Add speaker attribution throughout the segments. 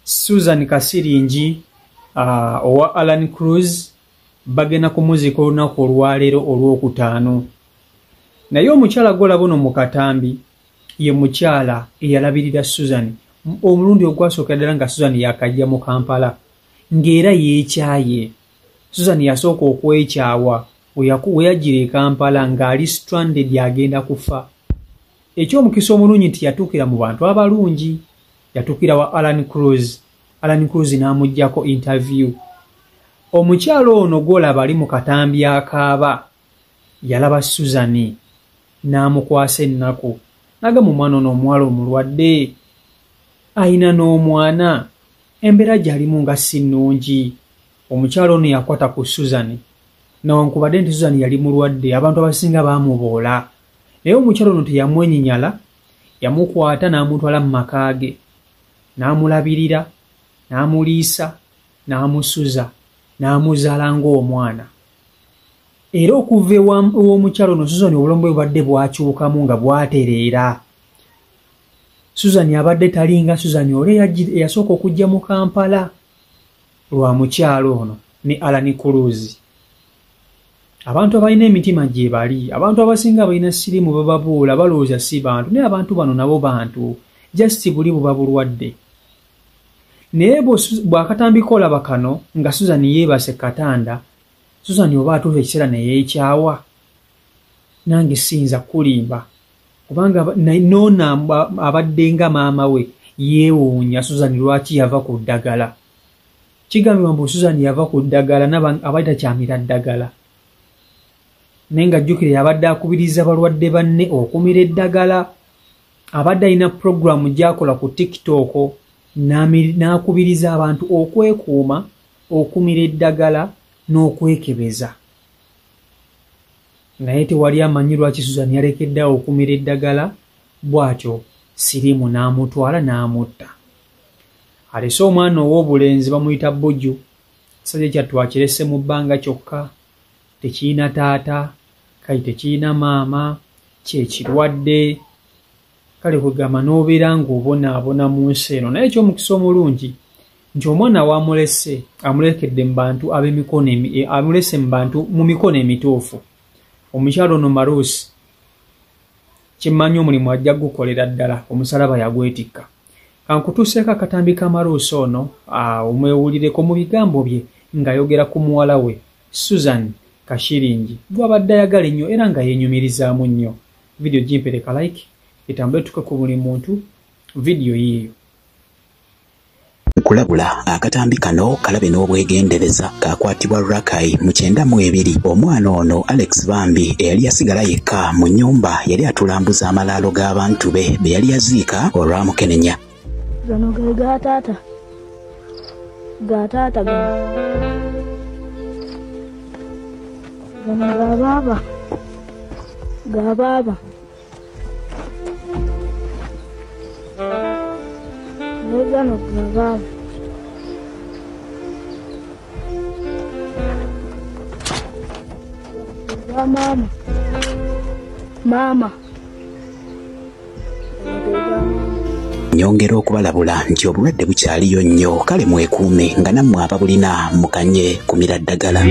Speaker 1: Susan Kasiringi owa Alan Cruz bagenda kumuziika olunaku olwaleero olwokutaano. Naye omukyala gw'olaba ono mu katambi ye mukyala eyalabirira Susan omulundi ogwasookera ddala nga Susan yakajja mu Kampala, ng'era yeekyaye. Susan yasooka okwekyawa we yajjira e Kampala ng'ali stranded agenda kufa. Eky'omukisa omulungi nti yatuukira mu bantu abalungi, yatuukira wa Alan Cruz. Alan Cruz n'amuggyako interview. Omukyala ono gw'olaba ali mu katambi akaaba yalaba Susan n'amukwasa ennaku, n'agamba omwana ono omuwala omulwadde ayina n'omwana, embeera gy'alimu nga si nnungi. Omukyala ono yakwata ku Susan, newankubadde nti Susan yali mulwadde, abantu abasinga baamuboola, naye omukyala ono teyamwenyinyala, yamukwata n'amutwala mu maka ge, n'amulabirira, n'amuliisa, n'amusuza, n'amuzaala ng'omwana. Era okuva ew'omukyala ono Susan obulamu bwe bubadde bwakyukamu nga bwatereera. Susan abadde talinga Susan oli eyasooka okujja mu Kampala lwa mukyala ono ne Alan Cruz. Abantu abalina emitima gye bali, abantu abasinga abalina siriimu bababuula, balowooza si bantu, naye abantu bano nabo bantu, just buli buba bulwadde. Naye bw'akatambi k'olaba kano nga Susan yeebase katanda, Susan oba atuuka ekiseera ne yeekyawa, nange siyinza kulimba, kubanga n'ono abadde nga maama we yeewuunya Susan lwaki yava ku ddagala. Kigambibwa mbu Susan yava ku ddagala abadde takyamira ddagala, naye ng'ajjukira yabadde akubiriza balwadde banne okumira eddagala. Abadde alina puroguramu gy'akola ku TikTok n'akubiriza abantu okwekuuma, okumira eddagala n'okwekebeza. Naye tewali amanyi lwaki Susan yalekeddeawo okumira eddagala, bw'atyo siriimu n'amutwala n'amutta. Alese omwana ow'obulenzi bamuyita Buju, kisajja kyattu akirese mu bbanga kyokka, tekirina taata, kale tekirina maama, kye kirwadde, kale kwegamba n'obeera ng'obonaabona mu nsi eno. Naye eky'omukisa omulungi nti omwana wamulese amulekedde mu bantu ab'emikono, amulese mu bantu mu mikono emituufu. Omukyala ono Marusi kyemmanyi omulimu ajja gukolera ddala, omusalaba yagwetikka. Kankutuuseeko akatambi ka Marusi ono omwewulireko mu bigambo bye ng'ayogera ku muwala we Susan Kashiringi gw'abadde ayagala ennyo era nga yeenyumirizaamu nnyo. Vidiyo gimpereka like etambule tuke ku buli muntu, vidiyo yiiyo.
Speaker 2: Nkulabula akatambi kano kalabe n'obwegendereza, kakwatibwa Rakai mu 92. Omwana ono Alex Bambi eyali yasigala yekka mu nnyumba yali atulambuza amalaalo g'abantu be be yali yaziika olwamukenenya.
Speaker 3: Gano ge ga taata, ga taata gano, gano ga baaba, ga baaba. Gano ga baaba. Ga maama, maama.
Speaker 2: Nyongera okubalabula nti obulwadde bukyaliyo nnyo, kale mwekuume nga nammwe ababulina mukanye kumira ddagala.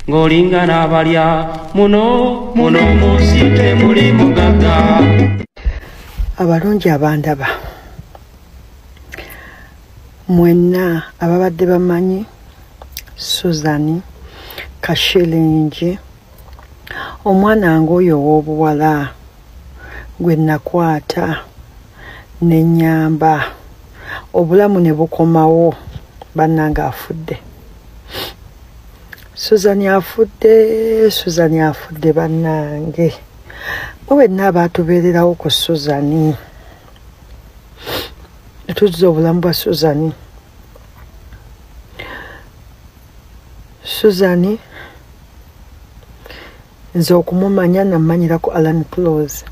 Speaker 4: Ng'olinga n'abalya muno muno mu nsi temuli mugagga.
Speaker 5: Abalungi abandaba mwenna ababadde bamanyi Susan Kashiringi, omwana ng'oyo ow'obuwala gwe nakwata ne nnyamba obulamu ne bukomawo, bannange afudde. Susan afudde, Susan afudde bannange. Mwe wenna abaatubeererawo ku Susan, tuzza obulamu bwa Susan. Susan nze okumumanya nammanyirako Alan Close.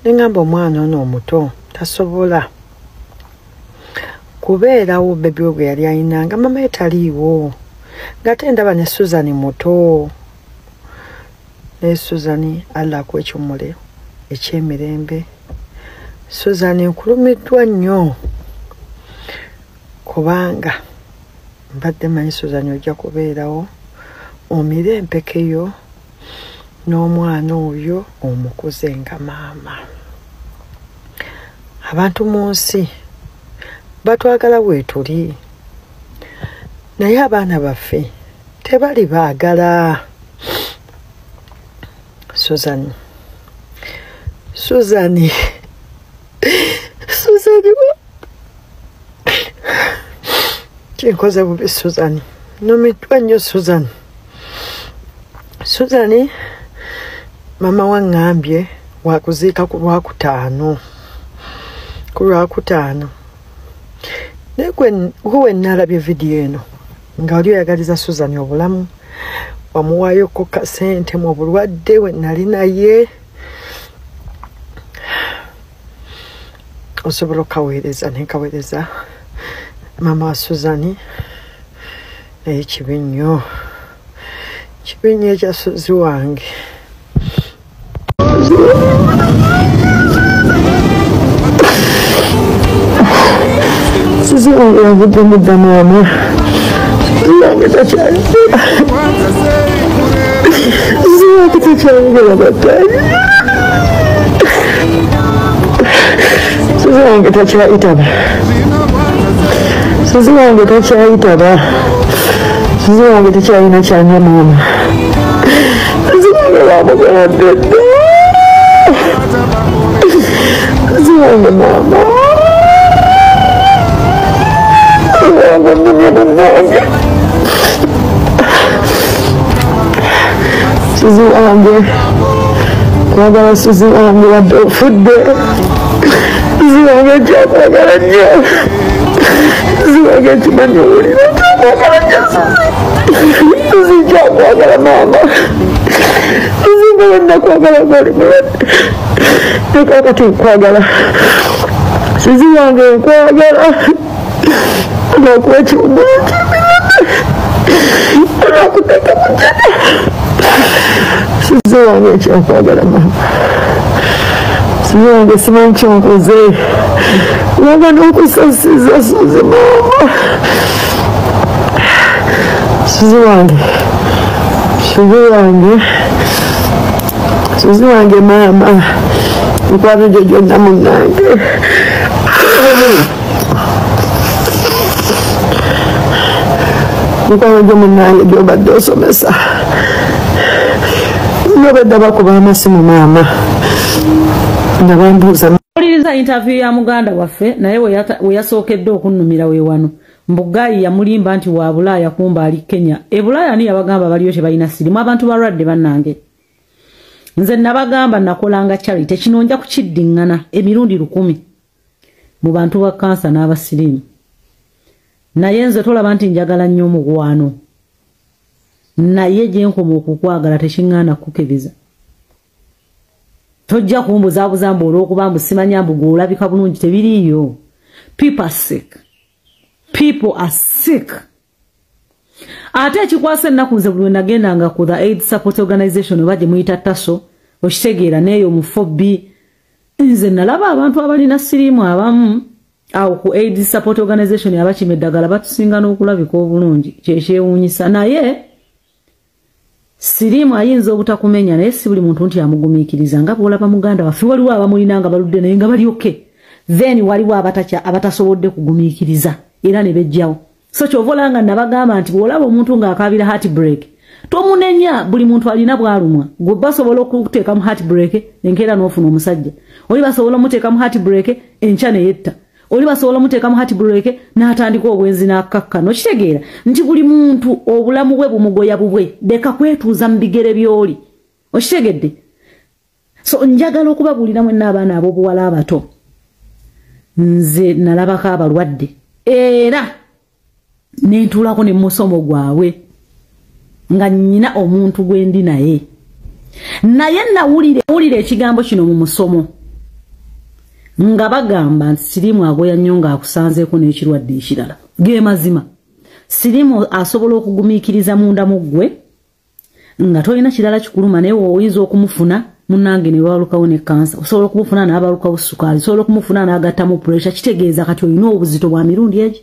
Speaker 5: Nengamba omwana ono omuto tasobola kubeerawo bebi we gwe yali ayina nga mama ye taliiwo, ng'ate ndaba ne Susan muto. Naye Susan Allah akuwe ekiwummulo eky'emirembe. Susan nkulumiddwa nnyo kubanga mbadde manyi Susan ojja kubeerawo omire empekeyo n'omwana oyo omukuze nga maama. Abantu mu nsi batwagala weetuli, naye abaana baffe tebali baagala. Susan, Susan, Susan, kinkoze bubi Susan, numiddwa nnyo Susan. Susan, mama waŋŋambye wakuziika ku Lwakutaano, ku Lwakutaano. Naye gwe nalabye vidiyo eno nga oli oyagaliza Susan obulamu, wamuwaayoko kasente mu bulwadde we nali naye, osobola okukaweereza nenkaweereza mama wa Susan. Naye kibi nnyo, kibi nnyo ekya Suzi wange. Suzi wange yavudde mudda maama. Suzi wange takyayogera, Suzi wange takyayogera battayi. Suzi wange takyayitaba, Suzi wange takyayitaba, Suzi wange takyalina kyanywa maama. Suzi wange bamugoladde dda. Suzi wange maama, Suzi wange nnumye munnange. Suzi wange kwagala, Suzi wange wadde ofudde. Suzi wange nkyakwagala nnyo. Suzi wange nkimanyi owulira, nkyakwagala nnyo Suzi. Suzi nkyakwagala maama. Suzi nga bwe nnakwagala ng'oli mulwadde, ne kaakati nkwagala. Suzi wange nkwagala, olw'okuba ekiwummulo ky'emirembe, olw'okuteeka mu jjana. Suzi wange nkyakwagala maama. Suzi wange simanyi kyonkoze, kubanga n'okusasiza Suzi maama. Suzi wange, Suzi wange, Suzi wange maama, mikwano gyo gyonna munnange. Mikwano gyo munnange gy'obadde osomesa, nobadde bakuba amasimu maama nga bambuuza.
Speaker 6: Owuliriza interview ya muganda waffe, naye we yasookedde okunnumira we wano. Mbugayi yamulimba nti wa Bulaaya kumba ali Kenya. E Bulaaya ani yabagamba baliyo tebalina sirimu? Abantu balwadde bannange. Nze nabagamba nakolanga charity, kino nja kukiddiŋŋana emirundi 1000 mu bantu ba kansa n'abasirimu. Naye nze tolaba nti njagala nnyo omugwano, naye gye nkoma okukwagala tekiŋŋaana kukukebeza. Tojja kumbuzaabuza mbu olw'okuba mbu simanya mbu gw'olabika bulungi, tebiriiyo. People are sick. People are sick. Ate ekikwasa ennaku nze buli lwe nagendanga ku the AIDS Support Organization oba gye muyita TASO, okitegeera n'eyo mu 4B, nze nalaba abantu abalina siriimu abamu awo ku AIDS Support Organization abakima eddagala batusinga n'okulabika obulungi, kyekyewuunyisa. Naye siriimu ayinza obutakumenya, naye si buli muntu nti amugumiikiriza. Nga bw'olaba muganda waffe, waliwo abamulina nga baludde naye nga bali okay, then waliwo abatasobodde kugumiikiriza era ne bejjawo. So kyova olaba nga nabagamba nti bw'olaba omuntu ng'akaabira heartbreak tomunenya, buli muntu alina bw'alumwa. Gwe basobola okuteeka mu heartbreak enkeera n'ofuna omusajja, oli basobola omuteeka mu heartbreak enkya ne yetta, oli basobola omuteeka mu heartbreak n'atandika obwenzi n'akakkana. Okitegeera nti buli muntu obulamu bwe bumugoya bubwe, leka kwetuuza mu bigere by'oli. Okitegedde? So njagala okubabuulira mwenna abaana ab'obuwala abato, nze nalabako abalwadde era nentuulako ne musomo gwabwe nga nnyina omuntu gwe ndi naye. Naye nawulira ekigambo kino mu musomo nga bagamba nti siriimu agoya nnyo ng'akusanzeeko n'ekirwadde ekirala. Ge mazima, siriimu asobola okugumiikiriza munda mu ggwe nga tolina kirala kikuluma, naye oyinza okumufuna Munnange ne balukawo ne kansa, osobola okumufuna n'abalukawo sukaali, osobola okumufuna n'agattamu pressure. Kitegeeza kati olina obuzito bwa mirundi egi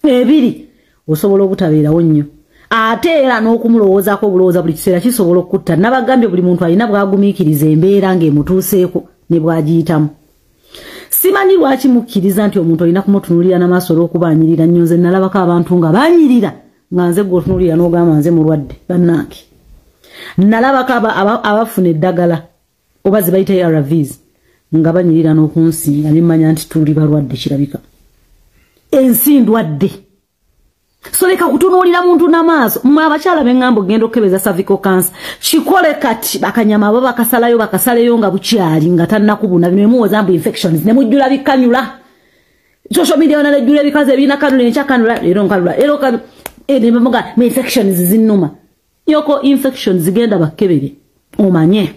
Speaker 6: ebiri, osobola obutabeerawo nnyo. Ate era n'okumulowoozaako obulowooza buli kiseera kisobola okutta. Nabagambye buli muntu alina bw'agumiikiriza embeera ng'emutuuseeko ne bw'agiyitamu. Simanyi lwaki mukkiriza nti omuntu olina kumutunuulira n'amaaso olw'okuba anyirira nnyo. Nze nalabako abantu nga banyirira nga nze gw'otunuulira n'ogamba nze mulwadde. Bannange, nalabako abafuna eddagala oba ze bayita ARVs nga banyirira n'okunsinga, ne mmanya nti tuli balwadde. Kirabika ensi ndwadde. So leka kutunuulira muntu n'amaaso. Mmwe abakyala b'eŋŋamba ogenda okukebeza cervical cancer, kikole kati. Bakanyama abo bakasalayo, bakasaleyo nga bukyali, nga tannakubuna. Bino emuwoza mbu infections, ne mujjula bikanyula social media yona, nejjula ebikazi ebirina kanula, enkya kanula, leero nkalula, leero kanula, ne bamuga mu infections zinnuma. Yoko infections zigenda bakebere omanye,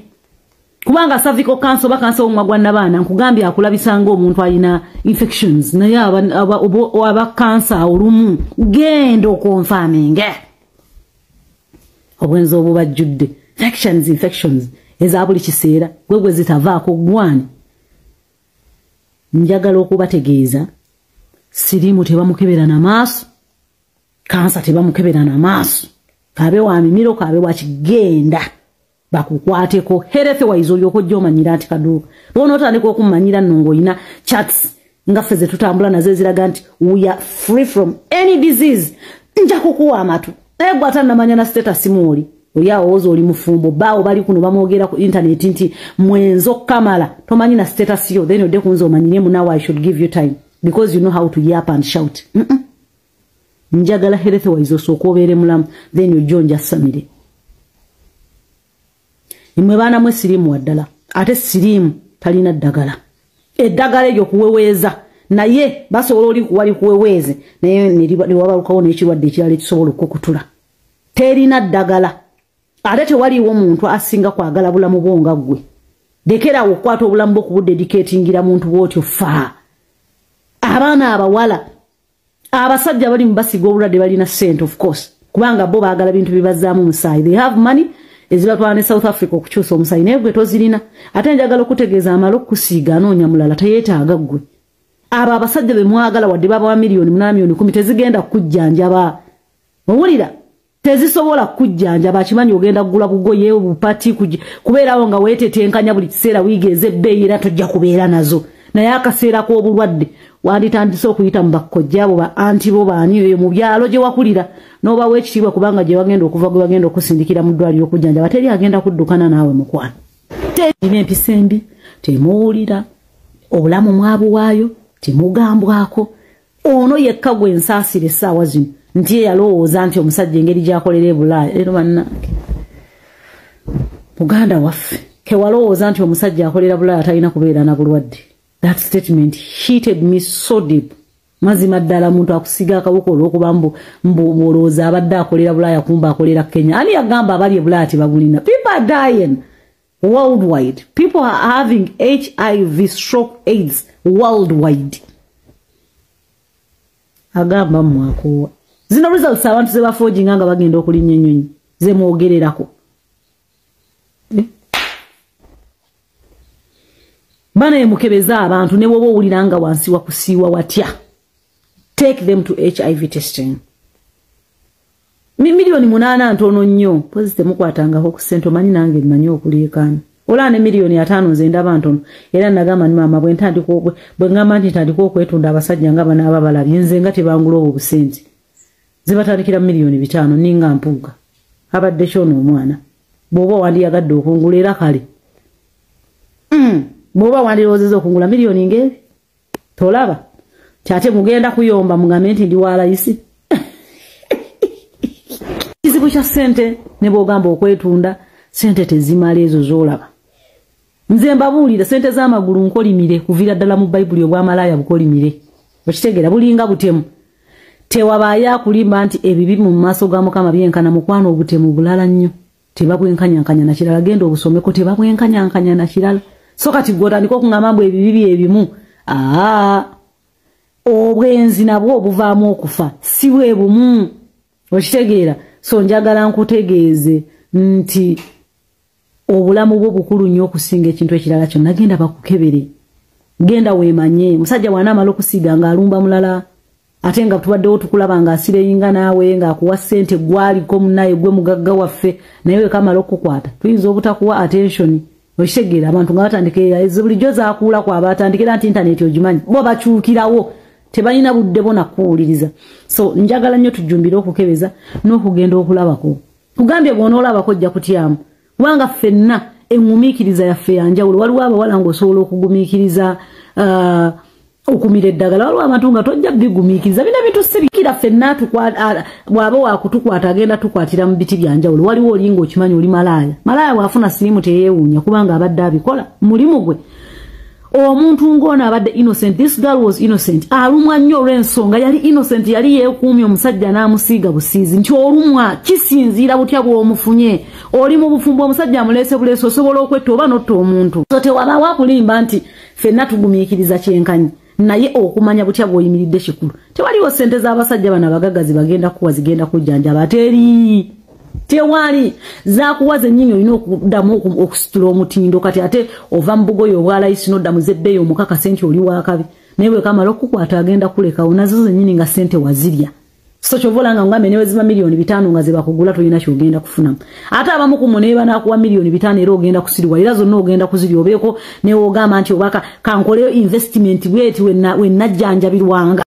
Speaker 6: kubanga cervical cancer oba kansa w'omumwa gwa nnabaana, nkugambye akulabisa ng'omuntu alina infections, naye aba kansa olumu. Genda okonfaminge obwenzi obubajjudde infections, infections eza buli kiseera gwe gwe zitavaako gwani. Njagala okubategeeza, siriimu tebamukebera na maaso, kansa tebamukebera na maaso, kabe wa mimiro kabe wa kigenda bakukwateko health wise, olyoka ojja omanyira nti kaduuka. Lwona otandika okumanyira nno ng'olina charts nga ffe ze tutambula nazo eziraga nti we are free from any disease, nja kukuwa amatu. Naye gwe atannamanya na status mwoli oli awooza oli mufumbo, baawo bali kuno bamwogera ku internet nti mwenzo kamala, tomanyi na status yo, then odde kunze omanyire munawe. I should give you time because you know how to yap and shout. Njagala health wise osooka obeere mulamu, then ojja onjasamire. Mmwe baana mwe, siriimu waddala, ate siriimu talina ddagala. Eddagala eryo kuweweeza, naye basobola oli wali kuweweeze naye ne wabalukawo n'ekirwadde ekirala ekisobola okukutula. Terina ddagala, ate tewaliiwo muntu asinga kwagala bulamu bwo nga ggwe. Lekerawo okukwata obulamu bwo okubudedicatingira muntu bw'otyo. Fa abaana abawala, abasajja bali mu basiga obulwadde balina ssente, of course, kubanga bo baagala bintu bibazzaamu musaayi. They have money ezibatwala ne South Africa okukyusa omusaayi, naye gwe tozirina. Ate njagala okutegeeza, amala okukusiiga anoonya mulala, teyeetaaga ggwe. Abo abasajja be mwagala, wadde babawa miliyoni 8, miliyoni 10, tezigenda kukujjanjaba. Owulira, tezisobola kukujjanjaba. Akimanyi ogenda kugula bugoye bupati kubeerawo nga weetetenkanya buli kiseera, wiiga ez'ebbeeyi, era tojja kubeera nazo. Naye akaseera k'obulwadde wanditandise okuyita mu bakkojja abo, ba anti bo, baani eyo mu byalo gye wakulira, n'obawa ekitiibwa, kubanga gye wagenda okuva gwe bagenda okusindikira mu ddwaliro okujjanjaba, teri agenda kuddukana naawe, mukwano. Terina empisa embi, temuwulira, obulamu mwabuwaayo, temugambwako. Ono yekka gwe nsaasira essaawa zino nti ye yalowooza nti omusajja engeri gy'akolera e Bulaaya. Leero bannange, muganda waffe, kewalowooza nti omusajja akolera Bulaaya talina kubeera na bulwadde. That statement heated me so deep. Mazima ddala, muntu akusiga akawuka olw'okuba mbu olowooza abadde akolera Bulaaya, kumba akolera Kenya. Ani yagamba abali e Bulaaya tebagulina? People are dying worldwide. People are having HIV stroke AIDS worldwide. Agamba mmwakuwa zino results abantu ze baforginga nga bagenda okulinnya ennyonyi zemwogererako, eh? Bana emukebeza abantu, ne bwoba owulira nga wansi wakusiiwa watya, take them to HIV testing. Miliyoni 8 ntono nnyo, pozi temukwatangako ku ssente. Omanyi nange mmanyi okuleekaana, olaba ne miliyoni 50 nze ndaba ntono. Era nagamba ni maama bwe ntandika, bwe ŋŋamba nti ntandika okwetunda, abasajja nga banaaba balabye nze nga tebangula obwo busente zibatandikira mu miliyoni 5. Ninga mpuuga abadde kyono omwana, bw'oba wandiyagadde okungula, era kale bw'oba wandirowoozeza okungula miliyoni ng'ebi, tolaba kyate mugenda kuyomba mugambe nti ndi walayisi. Kizibu kya ssente, ne bw'ogamba okwetunda, ssente tezimala ezo z'olaba. Nze mbabuulira, ssente z'amagulu nkolimire kuviira ddala mu Bayibuli. Obwamalaaya bukolimire, okitegeera, bulinga butemu. Tewabaayo akulimba nti ebibi mu maaso ga Mukama byenkana. Mukwano, obutemu bulala nnyo, tebabwenkanyankanya na kirala. Genda obusomeko, tebabwenkanyankanya na kirala. So kati gwe otandika okuŋŋamba mbu ebibi byebimu. Aa, obwenzi nabwo obuvaamu okufa si bwe bumu, okitegeera? So njagala nkutegeeze nti Obulamu bwo bukulu nnyo okusinga ekintu ekirala kyonna. Genda bakukebere, genda weemanye. Musajja bw'anaamala okusiiga ng'alumba mulala, ate nga tubaddewo tukulaba ng'asireyinga naawe ng'akuwa ssente, gwaliko munnaye gwe mugagga waffe, naye wekamala okukukwata tuyinza obutakuwa attention. Okitegeera? Abantu nga batandika bulijjo zaakuula kwaba atandikira nti intaneti ogimanyi, bo bakyukirawo, tebalina budde bo nakuwuliriza. So njagala nnyo tujjumbire okukebeza n'okugenda okulabako. Kugambye bw'onoolabako ojja kutyamu, kubanga ffenna eŋŋumiikiriza yaffe yanjawulo. Waliwo abawala ng'osobola okugumiikiriza okumira eddagala, waliwo abantu nga tojja bigumiikiriza. Bino ebintu sibikira ffenna, bw'aba wakutukwata agenda tukwatira mu biti byanjawulo. Waliwo oli ng'okimanyi oli malaaya, malaaya bw'afuna siriimu teyeewuunya kubanga abadde abikola mulimu gwe. Omuntu ng'ono abadde innocent, this girl was innocent, alumwa nnyo olw'ensonga yali innocent, yali yeekuumye omusajja n'amusiiga busiizi. Nti olumwa kisinziira butya bw'omufunye. Oli mu bufumbo, omusajja amuleese buleesi, osobola okwetta oba n'otta omuntu. So tewabaawo akulimba nti ffenna tugumiikiriza kyenkanyi, naye okumanya butya bw'oyimiridde kikulu. Tewaliwo ssente z'abasajja bano abagaggazi bagenda kuwa zigenda kujjanjaba, teri, tewali zakuwa zennyini. Olina okuddamu okusitula omutindo. Kati ate ova mu bugoye obwalayisi n'odda mu zebbeeyi omukakase nti oli wakabi, naye bwe kamala okukwata agenda kulekawo nazo zennyini nga ssente wazirya. So kyova olanga ngambe newe ziba 5 miliyoni nga zebakugula, tolina kyogenda kufunamu. Ate abamu ku mmwe naye banaakuwa 5 miliyoni era ogenda kusiriwa, era zonna ogenda kuzirya. Obeeko newoogamba nti obaka kankoleyo investment bweti wenajjanjabirwanga.